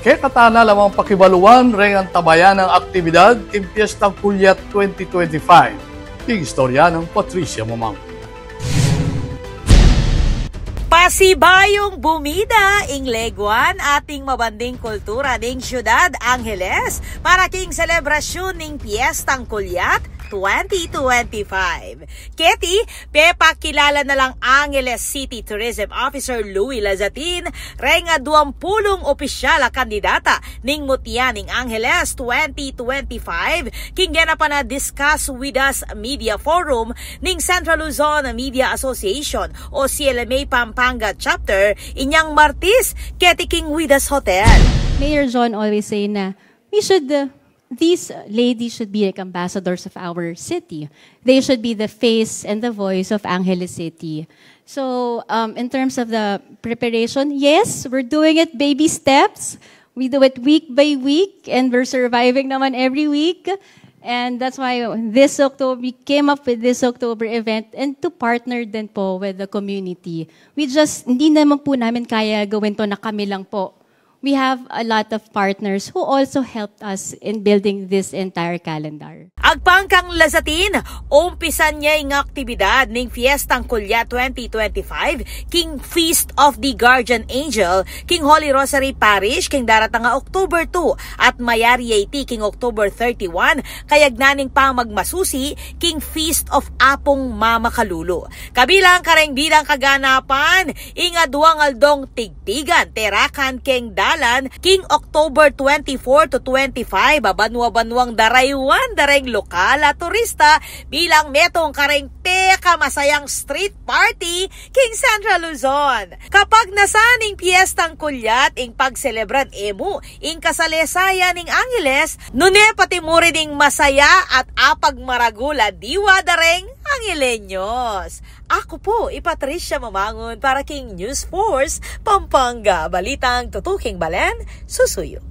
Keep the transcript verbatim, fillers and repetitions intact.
Kekatamu na la mang pakibaluan reng antabayanan nang aktibidad king Piestang Kulyat twenty twenty-five. King istorya nang Patricia Mamang. Pasibayung bumida ing leguan ating mabanding kultura ning Syudad Angeles para king selebrasyun ning Piestang Kulyat twenty twenty-five. Keti, pepakilala na lang Angeles City Tourism Officer Louie Lazatin reng aduang pulung opisyal a kandidata ning Mutya ning Angeles twenty twenty-five king genapan a Discuss With Us Media Forum ning Central Luzon Media Association o C L M A Pampanga Chapter inyang Martis keti king With Us Hotel. Mayor John always say na we should, uh, these ladies should be like ambassadors of our city. They should be the face and the voice of Angeles City. So, um, in terms of the preparation, yes, we're doing it baby steps. We do it week by week, and we're surviving naman every week. And that's why this October, we came up with this October event and to partner din po with the community. We just, hindi naman po namin kaya gawin to na kami lang po. We have a lot of partners who also helped us in building this entire calendar. Agpang kang Lazatin, umpisan ne ing aktibidad ning Fiestang Kulyat twenty twenty-five king Feast of the Guardian Angel king Holy Rosary Parish king daratang a October two at mayari ya iti king October thirty-one, kayagnan ning pamagmasusi king Feast of Apung Mama Kalulu. Kabilang kareng bidang kaganapan, ing aduang aldong tig tigan, terakan keng dalan, king October twenty-four to twenty-five, a banwa-banwang daraywan da reng lokal a turista, bilang metung kareng pekamasayang street party king Central Luzon. Kapagnasan ning Piestang Kulyat ing pagselebran e mu ing kasalesayan ning Angeles, nune pati mu rin ing masaya at apagmaragul a diwa da reng Angeleños. Aku pu i Patricia Mamangun para king News Force Pampanga, balitang tutuking balen, susuyu.